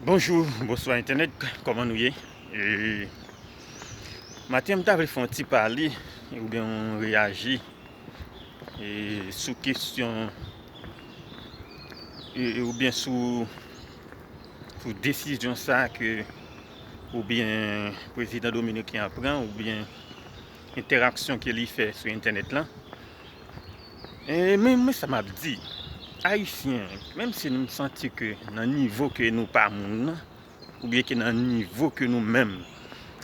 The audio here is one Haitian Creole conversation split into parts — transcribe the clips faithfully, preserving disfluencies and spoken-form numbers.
Bonjou, bonswa entènèt, kòman nou ye? E, maten an, m ta vle fè yon ti pale oubyen yon reyaji e, sou kesyon e, e, oubyen sou, sou desizyon sa ke oubyen prezidan dominiken an pran oubyen entèraksyon ke li fè sou entènèt lan. E, men, men sa m ap di, Ayisyen, menm si nou santi ke nan nivo ke nou pa moun nan, oubyen ke nan nivo ke nou menm,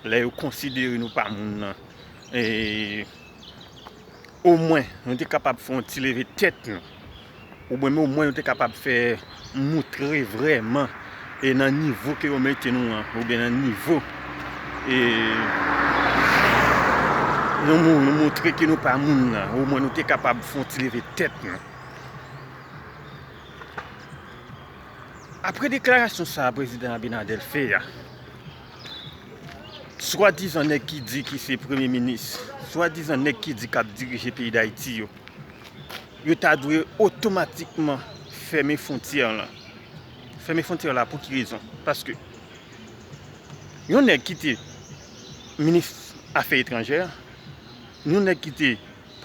lè yo konsidere nou pa moun nan, e, omwen nou te kapab fè yon ti leve tèt nou, oubyen men omwen nou te kapab fè moutre vrèman e nan nivo ke yo mete nou an, oubyen nan nivo e nou, mou- nou moutre ke nou pa moun nan, omwen nou te kapab fè yon ti leve tèt nou. Apre deklarasyon sa a prezidan Abinader fè a, swadizan nèg ki di ki se premye minis, swadizan nèg ki di k ap dirije peyi Dayiti yo, yo ta dwe otomatikman fèmen fwontyè lan. Fèmen fwontyè la pou ki rezon? Paske yon nèg ki te minis afè etranjè, yon nèg ki te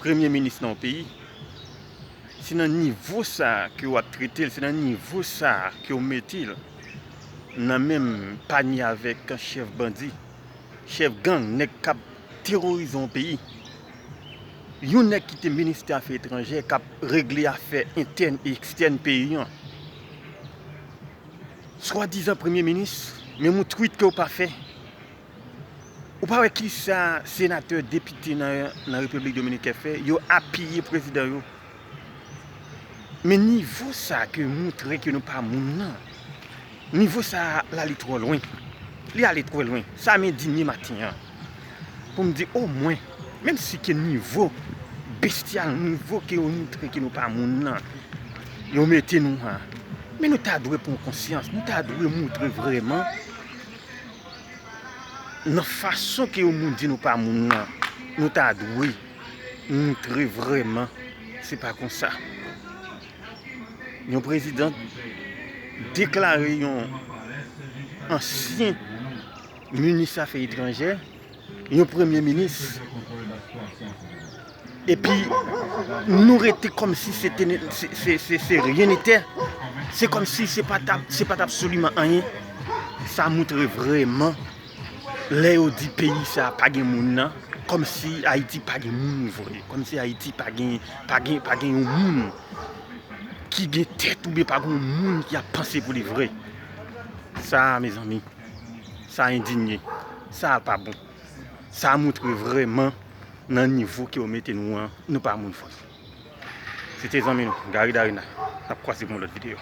premye minis nan yon peyi, se nan nivo sa a ke w ap trete l, se nan nivo sa a ke w mete l, nan menm panye avèk chèf bandi, chèf gang, nèg k ap teworize yon peyi. Yon nèg ki te ministè afè etranjè k ap regle afè entèn e ekstèn peyi an. Swadizan premye minis, menm yon tweet ke w pa fè. Ou pa wè kisa senatè, depite nan, nan Repiblik Dominikèn fè? Yo apiye prezidan yo. Men nivo sa ke moutre ke nou pa moun nan, nivo sa la, li twò lwen. Li ale twò lwen. Sa m endinye maten an. Pou m di omwen, menm si ke nivo bestyal, nivo ke yo moutre ke nou pa moun nan, yo mete nou an, men nou ta dwe pran konsyans, nou ta dwe moutre vrèman nan fason ke yon moun di nou pa moun nan, nou ta dwe moutre vrèman se pa konsa. Yon prezidan deklare yon ansyen minis afè etranjè, yon premye minis, epi nou rete kòmsi se te ne- se, se, se, se ryen netè. Se kòmsi se pa t ap, se pa t absoliman anyen. Sa moutre vrèman, lè yo di peyi sa a pa gen moun nan, kòmsi Ayiti pa gen moun vre, kòmsi Ayiti pa gen, pa gen, pa gen yon moun ki gen tèt oubyen pa gen yon moun ki ap panse pou li vre. Sa a, mezanmi, sa endinye, sa a pa bon. Sa a moutre vrèman nan nivo ke yo mete nou an, nou pa moun fòs. Se te zanmi nou, Gary Darina. N ap kwaze pou yon lòt videyo.